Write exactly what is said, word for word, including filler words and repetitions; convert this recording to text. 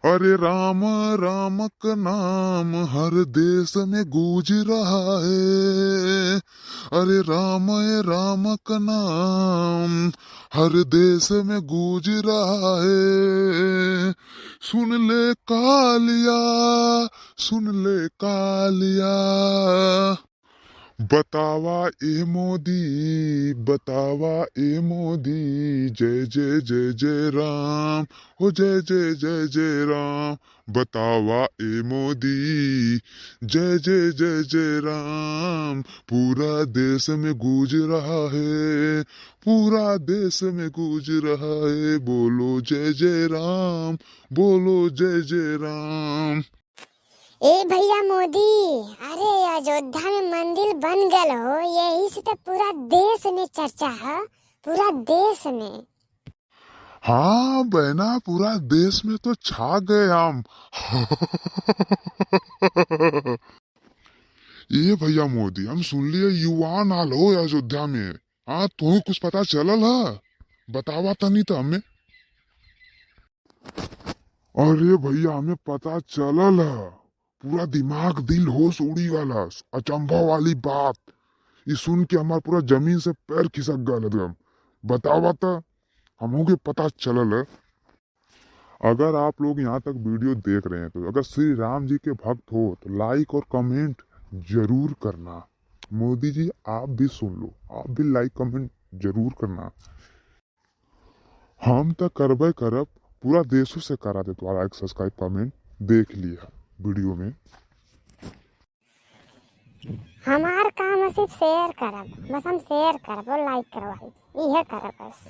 अरे राम, राम का नाम हर देश में गूंज रहा है। अरे राम, ए राम का नाम हर देश में गूंज रहा है। सुन ले कालिया, सुन ले कालिया। बतावा ए मोदी, बतावा ए मोदी, जय जय जय जय राम, हो जय जय जय जय राम। बतावा ए मोदी, जय जय जय जय राम, पूरा देश में गूंज रहा है, पूरा देश में गूंज रहा है, बोलो जय जय राम, बोलो जय जय राम। ए भैया मोदी, अरे अयोध्या में मंदिर बन गल हो, यही से तो पूरा देश में चर्चा है, पूरा देश में। हाँ बहना, पूरा देश में तो छा गए हम। ए भैया मोदी, हम सुन लिए युवान आल हो अयोध्या में। हाँ, तुहूँ कुछ पता चलल है? बतावा तनी त हमें। अरे भैया, हमें पता चलल है। पूरा दिमाग दिल होश उड़ी गलस। अचंभा वाली बात। ई सुन के हमार पूरा जमीन से पैर खिसक गल एकदम। बतावा त, हमहू के पता चलल है। अगर आप लोग यहाँ तक वीडियो देख रहे हैं तो अगर श्री राम जी के भक्त हो तो लाइक और कमेंट जरूर करना। मोदी जी आप भी सुन लो, आप भी लाइक कमेंट जरूर करना। हम त करबे करब, पूरा देशों से करा देत बा लाइक सब्सक्राइब कमेंट। देख लिया वीडियो में। हमार काम है सिर्फ शेयर करब, बस हम शेयर करब और लाइक करवाई, इहे करब बस।